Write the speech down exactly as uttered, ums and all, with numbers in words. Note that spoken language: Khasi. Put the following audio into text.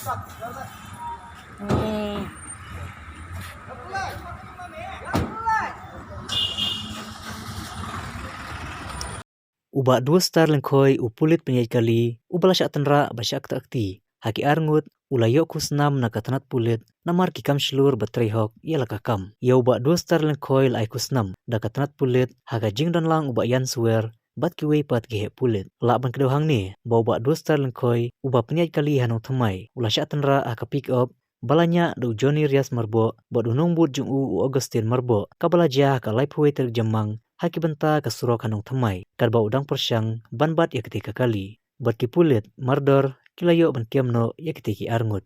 U Bah Duostar Lyngkhoi, u pulit pynïaid kali uba la shah tynrah bad shah kta kti ha ki ar ngut, u la ïoh khusnam na ka tnat pulit namar ki kam shlur bad trei hok ïa la ka kam. Ïa u Bah Duostar Lyngkhoi la ai khusnam da ka tnat pulit ha ka jingdon lang u Bah Ïan Swer bad kiwei pat ki heh pulit. Lah ban kdew hangne ba u Bah Duostar Lyngkhoi, uba pynïaid kali ha Nongthymmai, u la shah tynrah ha ka pick up ba la ñiah da u Johnny Rias Myrboh bad u nongbud jong u, u Augustine Myrboh, kaba la jia ha ka laiphew wei tarik Jymmang ha ki bynta ka surok ha Nongthymmai, katba u dang pyrshang ban bat ïa katei ka kali. Bad ki pulit mardor ki la ïoh ban kem noh ïa kitei ki ar ngut.